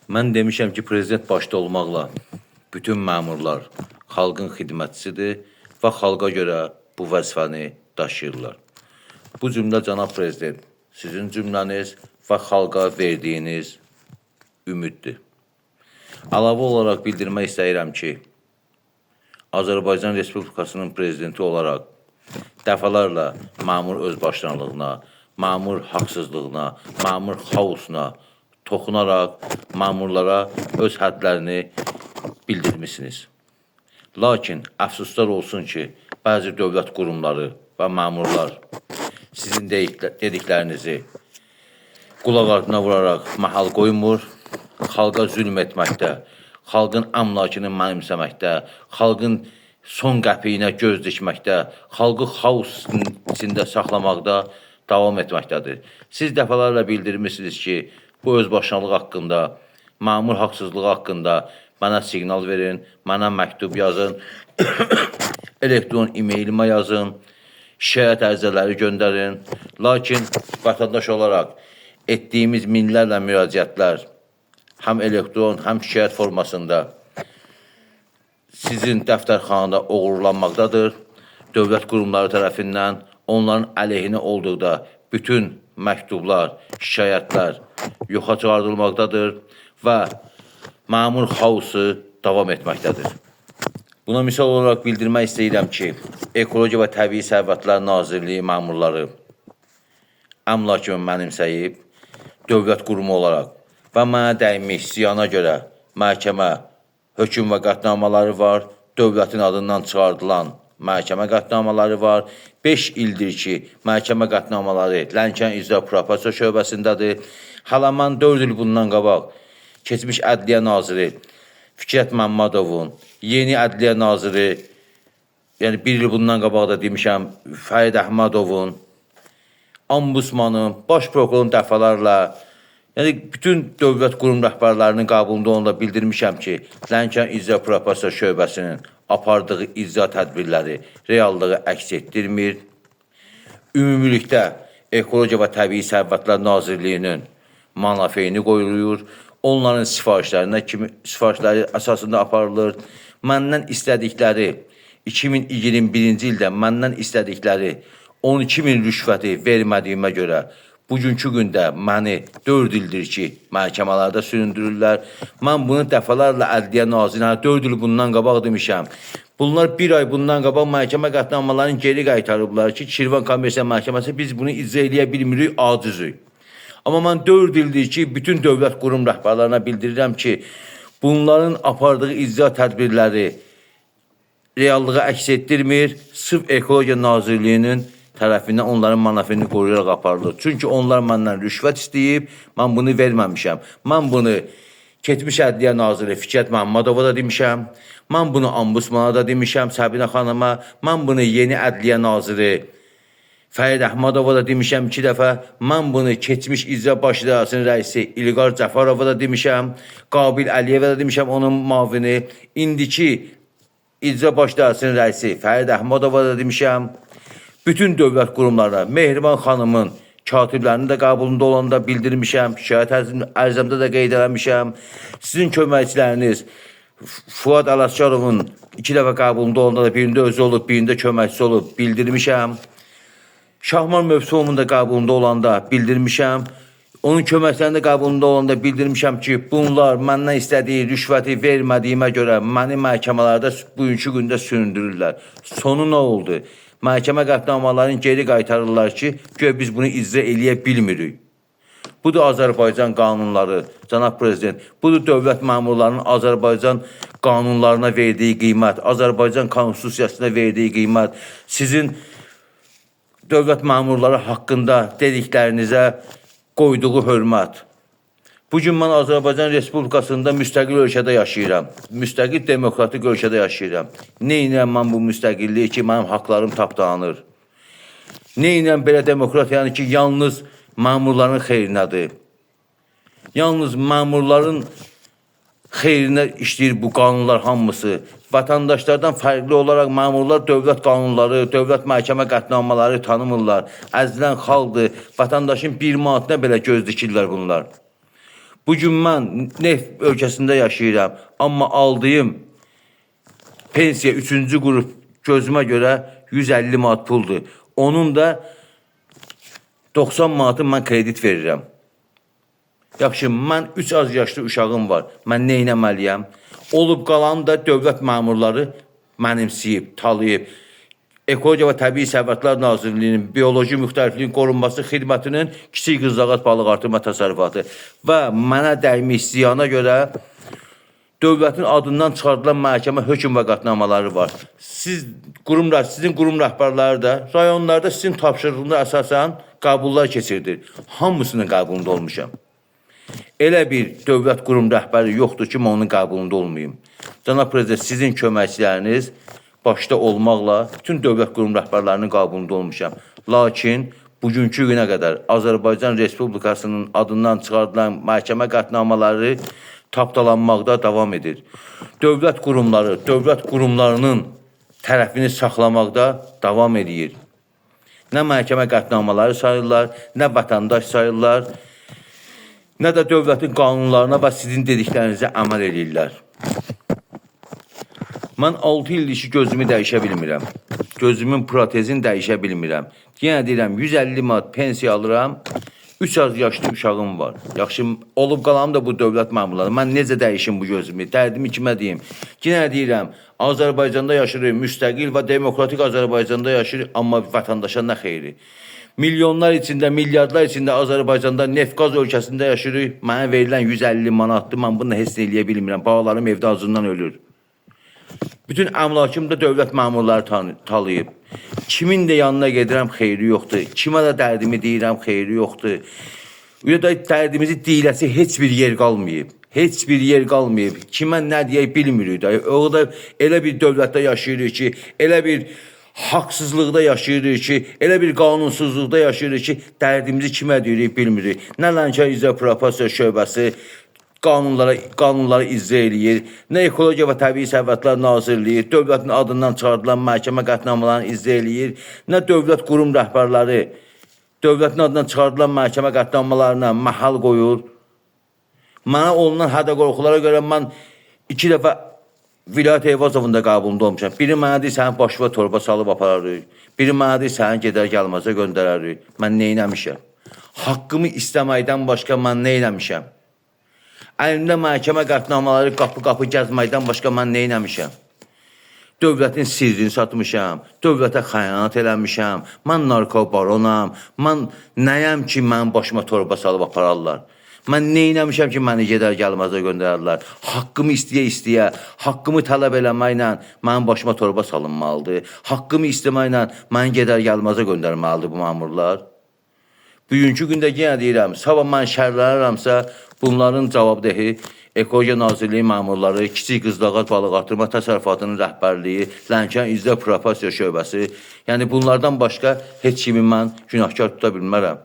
Mən demişəm ki, prezident başda olmaqla bütün məmurlar xalqın xidmətçisidir və xalqa görə bu vəzifəni daşıyırlar. Bu cümlə cənab prezident, sizin cümləniz və xalqa verdiyiniz ümiddir. Əlavə olaraq bildirmək istəyirəm ki, Azərbaycan Respublikasının prezidenti olaraq dəfələrlə məmur özbaşınalığına, məmur haqsızlığına, məmur xaosuna toxunaraq məmurlara öz hədlərini bildirmisiniz. Lakin əfsuslar olsun ki, bəzi dövlət qurumları və məmurlar sizin dediklərinizi qulaq ardına vuraraq mahal qoymur, xalqa zülm etməkdə, xalqın əmlakını mənimsəməkdə, xalqın son qəpiyinə göz dikməkdə, xalqı xaos içində saxlamaqda davam etməkdədir. Siz dəfələrlə bildirmisiniz ki, bu özbaşınalıq haqqında, məmur haqsızlığı haqqında mənə siqnal verin, mənə məktub yazın, elektron e-mailimə yazın, şikayət ərizələri göndərin. Lakin vətəndaş olaraq etdiyimiz minlərlə müraciətlər həm elektron, həm şikayət formasında sizin dəftərxanada oğurlanmaqdadır. Dövlət qurumları tərəfindən onların əleyhinə olduqda bütün məktublar, şikayətlər yoxa çıxardılmaqdadır və məmur xaosu davam etməkdədir. Buna misal olaraq bildirmək istəyirəm ki, Ekologiya və Təbii Sərvətlər Nazirliyi məmurları əmlakımı mənimsəyib dövlət qurumu olaraq və mənə dəymiş ziyana görə məhkəmə hökm və qətnamaları var, dövlətin adından çıxardılan məhkəmə qətnamaları var. 5 ildir ki, məhkəmə qətnamaları Lənkəran İcra Prokuraturası şöbəsindədir. Hələ mən 4 il bundan qabaq keçmiş Ədliyyə naziri Fikrət Məmmədovun, yeni Ədliyyə naziri, yəni bir il bundan qabaq da demişəm, Fərid Əhmədovun, Ombudsmanın, baş prokurorun dəfələrlə, yəni bütün dövlət qurum rəhbərlərinin qəbulunda onu da bildirmişəm ki, Lənkəran İcra Prokuraturası şöbəsinin apardığı icra tədbirləri reallığı əks etdirmir. Ümumilikdə Ekologiya və Təbii Sərvətlər Nazirliyinin mənafeyini qoruyur. Onların sifarişlərinə kimi sifarişləri əsasında aparılır. Məndən istədikləri 2021-ci ildə məndən istədikləri 12 min rüşvəti vermədiyimə görə bugünkü gündə məni 4 ildir ki, məhkəmələrdə süründürürlər. Mən bunu dəfələrlə Ədliyyə Nazirinə 4 il bundan qabaq demişəm. Bunlar bir ay bundan qabaq məhkəmə qətnamalarını geri qaytarıblar ki, Şirvan Kommersiya Məhkəməsi biz bunu icra eləyə bilmirik, acizik. Amma mən 4 ildir ki, bütün dövlət qurum rəhbərlərinə bildirirəm ki, bunların apardığı icra tədbirləri reallığı əks etdirmir. Sırf Ekologiya Nazirliyinin tərəfindən onların mənafeyini qoruyaraq aparılır. Çünki onlar məndən rüşvət istəyib, mən bunu verməmişəm. Mən bunu keçmiş Ədliyyə naziri Fikrət Məmmədova da demişəm. Mən bunu Ombudsmana da demişəm, Səbinə xanıma. Mən bunu yeni Ədliyyə naziri Fərid Əhmədova da demişəm 2 dəfə. Mən bunu keçmiş İcra Baş İdarəsinin rəisi İlqar Cəfərova da demişəm. Qabil Əliyevə də demişəm, onun mavini. İndiki İcra Baş İdarəsinin rəisi Fərid Əhmədova da demişəm. Bütün dövlət qurumlarına, Mehriban xanımın katiblərinin də qəbulunda olanda bildirmişəm, şikayət ərizəmdə də qeyd eləmişəm. Sizin köməkçiləriniz Fuad Ələsgərovun 2 dəfə qəbulunda olanda da birində özü olub, birində köməkçisi olub, bildirmişəm. Şahman Mövsümovun da qəbulunda olanda bildirmişəm. Onun köməkçilərinin də qəbulunda olanda bildirmişəm ki, bunlar məndən istədiyi rüşvəti vermədiyimə görə məni məhkəmələrdə bugünkü gündə süründürürlər. Sonu nə oldu? Məhkəmə qətnamalarını geri qaytarırlar ki, güya biz bunu icra eləyə bilmirik. Budur Azərbaycan qanunları, cənab prezident. Budur dövlət məmurlarının Azərbaycan qanunlarına verdiyi qiymət, Azərbaycan konstitusiyasına verdiyi qiymət. Sizin dövlət məmurları haqqında dediklərinizə qoyduğu hörmət. Bugün mən Azərbaycan Respublikasında müstəqil ölkədə yaşayıram. Müstəqil demokratik ölkədə yaşayıram. Nə edirəm mən bu müstəqilliyi ki, mənim haqlarım tapdalanır? Nə edirəm belə demokratiyanı ki, yalnız məmurların xeyrinədir? Yalnız məmurların xeyrinə işləyir bu qanunlar hamısı. Vətəndaşlardan fərqli olaraq məmurlar dövlət qanunları, dövlət məhkəmə qətnamaları tanımırlar. Əzilən xalqdır. Vətəndaşın bir manatına belə göz dikirlər bunlar. Bu gün mən neft ölkəsində yaşayıram, amma aldığım pensiya 3-cü qrup gözümə görə 150 manat puldur. Onun da 90 manatı mən kredit verirəm. Yaxşı, mən 3 az yaşlı uşağım var. Mən nə etməliyəm? Olub qalanı da dövlət məmurları mənimsəyib, talayıb. Ekologiya və Təbii Sərvətlər Nazirliyinin Bioloji Müxtəlifliyin Qorunması Xidmətinin Kiçik Qızılağac Balıq Artırma Təsərrüfatı və mənə dəymiş ziyana görə dövlətin adından çıxardılan məhkəmə hökm və qətnamaları var. Siz qurum sizin qurum rəhbərləri də rayonlarda sizin tapşırığınıza əsasən qəbullar keçirdir. Hamısının qəbulunda olmuşam. Elə bir dövlət qurum rəhbəri yoxdur ki, mən onun qəbulunda olmayım. Cənab prezident, sizin köməkçiləriniz başda olmaqla bütün dövlət qurum rəhbərlərinin qəbulunda olmuşam. Lakin bugünkü günə qədər Azərbaycan Respublikasının adından çıxardılan məhkəmə qətnamaları tapdalanmaqda davam edir. Dövlət qurumları, dövlət qurumlarının tərəfini saxlamaqda davam edir. Nə məhkəmə qətnamaları sayırlar, nə vətəndaş sayırlar, nə də dövlətin qanunlarına və sizin dediklərinizə əməl eləyirlər. Mən 6 ildir ki, gözümü dəyişə bilmirəm. Gözümün protezini dəyişə bilmirəm. Yenə deyirəm, 150 manat pensiya alıram. 3 az yaşlı uşağım var. Yaxşı, olub qalanım da bu dövlət məmurları. Mən necə dəyişim bu gözümü? Dərdimi kimə deyim? Yenə deyirəm, Azərbaycanda yaşayırıq, müstəqil və demokratik Azərbaycanda yaşayırıq, amma vətəndaşa nə xeyri? Milyonlar içində, milyardlar içində Azərbaycanda neft-qaz ölkəsində yaşayırıq. Mənə verilən 150 manatdır. Mən bunu heç nə eləyə bilmirəm. Balalarım evdə acından ölür. Bütün əmlakım da dövlət məmurları talayıb. Kimin də yanına gedirəm, xeyri yoxdur. Kimə də dərdimi deyirəm, xeyri yoxdur. Ya da dərdimizi deyiləsi heç bir yer qalmayıb. Heç bir yer qalmayıb. Kimə nə deyək bilmirik. Da. O da elə bir dövlətdə yaşayırıq ki, elə bir haqsızlıqda yaşayırıq ki, elə bir qanunsuzluqda yaşayırıq ki, dərdimizi kimə deyirik bilmirik. Nə Lənkəran İcra Prokuraturası şöbəsi qanunları icra eləyir, nə Ekologiya və Təbii Sərvətlər Nazirliyi dövlətin adından çıxardılan məhkəmə qətnamalarını icra eləyir, nə dövlət qurum rəhbərləri dövlətin adından çıxardılan məhkəmə qətnamalarına məhəl qoyur. Mənə olunan hədə qorxulara görə mən 2 dəfə Vilayət Eyvazovun da qəbulunda olmuşam. Biri mənə deyir, sənin başına torba salıb apararıq. Biri mənə deyir, səni gedər gəlməzə göndərərik. Mən nə eləmişəm? Haqqımı istəməkdən başqa mən nə eləmişəm? Əlimdə məhkəmə qətnamaları qapı-qapı gəzməkdən başqa mən nə eləmişəm? Dövlətin sirrini satmışam, dövlətə xəyanət eləmişəm, mən narkobaronam, mən nəyəm ki, mənim başıma torba salıb apararlar? Mən nə eləmişəm ki, məni gedər gəlməzə göndərərlər? Haqqımı istəyə-istəyə, haqqımı tələb eləməklə mənim başıma torba salınmalıdır. Haqqımı istəməklə məni gedər gəlməzə göndərməlidir bu məmurlar. Bugünkü gündə yenə deyirəm, sabah mən şərlənirəmsə, bunların cavabdehi Ekologiya Nazirliyi məmurları, Kiçik Qızılağac Balıq Artırma Təsərrüfatının rəhbərliyi, Lənkəran İcra Prokuraturası şöbəsi, yəni bunlardan başqa heç kimi mən günahkar tuta bilmərəm.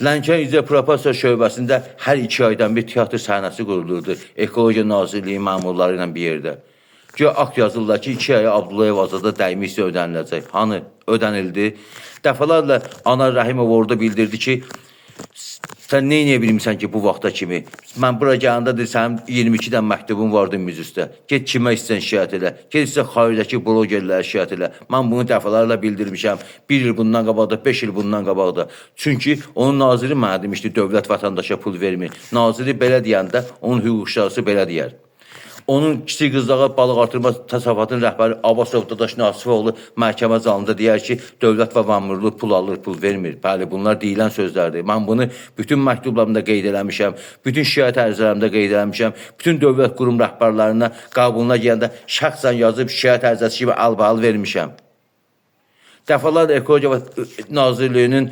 Lənkəran İcra Prokuraturası şöbəsində hər 2 aydan bir teatr səhnəsi qurulurdu Ekologiya Nazirliyi məmurları ilə bir yerdə. Güya akt yazırlar ki, 2 aya Abdullayev Azada dəymiş hissə ödəniləcək. Hanı? Ödənildi. Dəfələrlə Anar Rəhimov orada bildirdi ki, sən nə eləyə bilmirsən ki, bu vaxta kimi? Mən bura gələndə deyir, sənin 22 dən məktubun vardı miz üstə. Get kimə istəyən şikayət elə. Get istə xaricdəki blogerlərə şikayət elə. Mən bunu dəfələrlə bildirmişəm. 1 il bundan qabaqda, 5 il bundan qabaqda. Çünki onun naziri mənə demişdi, dövlət vətəndaşa pul vermir. Naziri belə deyəndə onun hüquqşünası belə deyər. Onun Kiçik Qızılağac Balıq Artırma Təsərrüfatının rəhbəri Abbasov Dadaş Nasifoğlu məhkəmə zalında deyər ki, dövlət və məmurluq pul alır, pul vermir. Bəli, bunlar deyilən sözlərdir. Mən bunu bütün məktublarımda qeyd eləmişəm, bütün şikayət ərizələrimdə qeyd eləmişəm, bütün dövlət qurum rəhbərlərinə qəbuluna gələndə şəxsən yazıb şikayət ərizəsi kimi əlbəəl vermişəm. Dəfələrlə Ekologiya və Nazirliyinin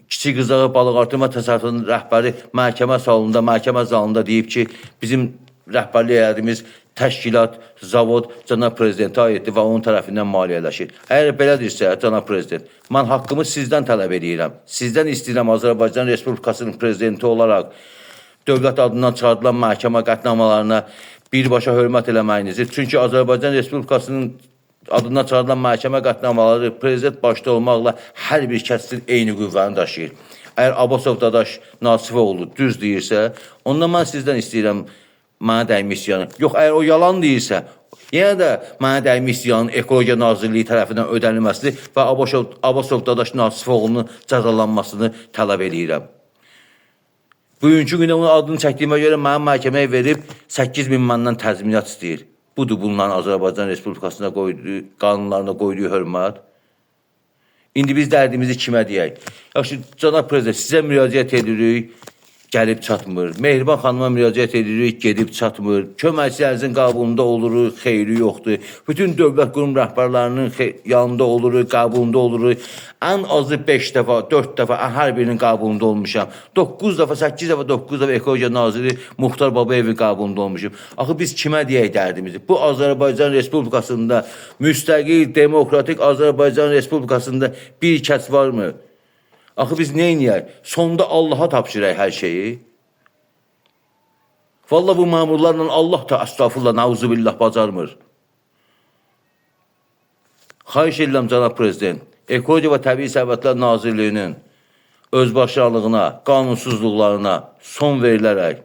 Kiçik Qızılağac Balıq Artırma Təsərrüfatının rəhbəri məhkəmə salonunda, məhkəmə zalında deyib ki, bizim rəhbərlik elədiyimiz təşkilat, zavod cənab prezidentə aiddir və onun tərəfindən maliyyələşir. Əgər belədirsə, cənab prezident, mən haqqımı sizdən tələb eləyirəm. Sizdən istəyirəm Azərbaycan Respublikasının prezidenti olaraq dövlət adından çıxardılan məhkəmə qətnamalarına birbaşa hörmət eləməyinizi. Çünki Azərbaycan Respublikasının adından çıxardılan məhkəmə qətnamaları prezident başda olmaqla hər bir kəsin eyni qüvvəni daşıyır. Əgər Abbasov Dadaş Nasifoğlu düz deyirsə, onda mən sizdən istəyirəm mənə dəymiş ziyanı. Yox, əgər o yalan deyirsə, yenə də mənə dəymiş ziyanın Ekologiya Nazirliyi tərəfindən ödənilməsini və Abbasov Dadaş Nasifoğlunun cəzalanmasını tələb eləyirəm. Bugünkü gündə onun adını çəkdiyimə görə məni məhkəməyə verib 8 min məndən təzminat istəyir. Budur bunların Azərbaycan Respublikasına qoyduğu, qanunlarına qoyduğu hörmət. İndi biz dərdimizi kimə deyək? Yaxşı, cənab prezident, sizə müraciət edirik, gəlib çatmır. Mehriban xanıma müraciət edirik, gedib çatmır. Köməkçilərinizin qəbulunda oluruq, xeyri yoxdur. Bütün dövlət qurum rəhbərlərinin yanında oluruq, qəbulunda oluruq. Ən azı 5 dəfə, 4 dəfə hər birinin qəbulunda olmuşam. 9 dəfə, 8 dəfə, 9 dəfə Ekologiya Naziri Muxtar Babayevin qəbulunda olmuşum. Axı biz kimə deyək dərdimizi? Bu Azərbaycan Respublikasında, müstəqil, demokratik Azərbaycan Respublikasında bir kəs varmı? Axı biz nə eləyək? Sonda Allaha tapşıraq hər şeyi. Vallahi bu məmurlarla Allah da əstağfurullah, nauzubillah bacarmır. Xahiş edirəm cənab prezident, Ekologiya və Təbii Sərvətlər Nazirliyinin özbaşınalığına, qanunsuzluqlarına son verilərək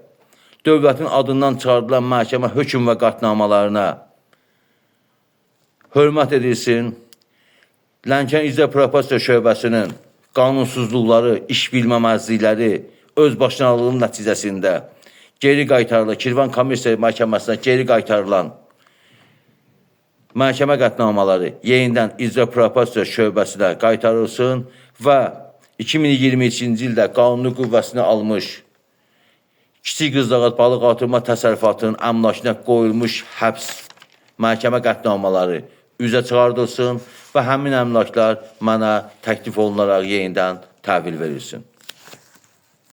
dövlətin adından çıxardılan məhkəmə hökm və qətnamalarına hörmət edilsin. Lənkəran İcra Prokuraturası şöbəsinin qanunsuzluqları, iş bilməməzlikləri öz başınalığının nəticəsində geri qaytarılan, Kirvan Komissiya Məhkəməsinə geri qaytarılan məhkəmə qətnamaları yenidən İcra Prokuraturası şöbəsinə qaytarılsın və 2022-ci ildə qanuni qüvvəsini almış Kiçik Qızdağac balıq artırma təsərrüfatının əmlakına qoyulmuş həbs məhkəmə qətnamaları üzə çıxardılsın və həmin əmlaklar mənə təklif olunaraq yenidən təhvil verilsin.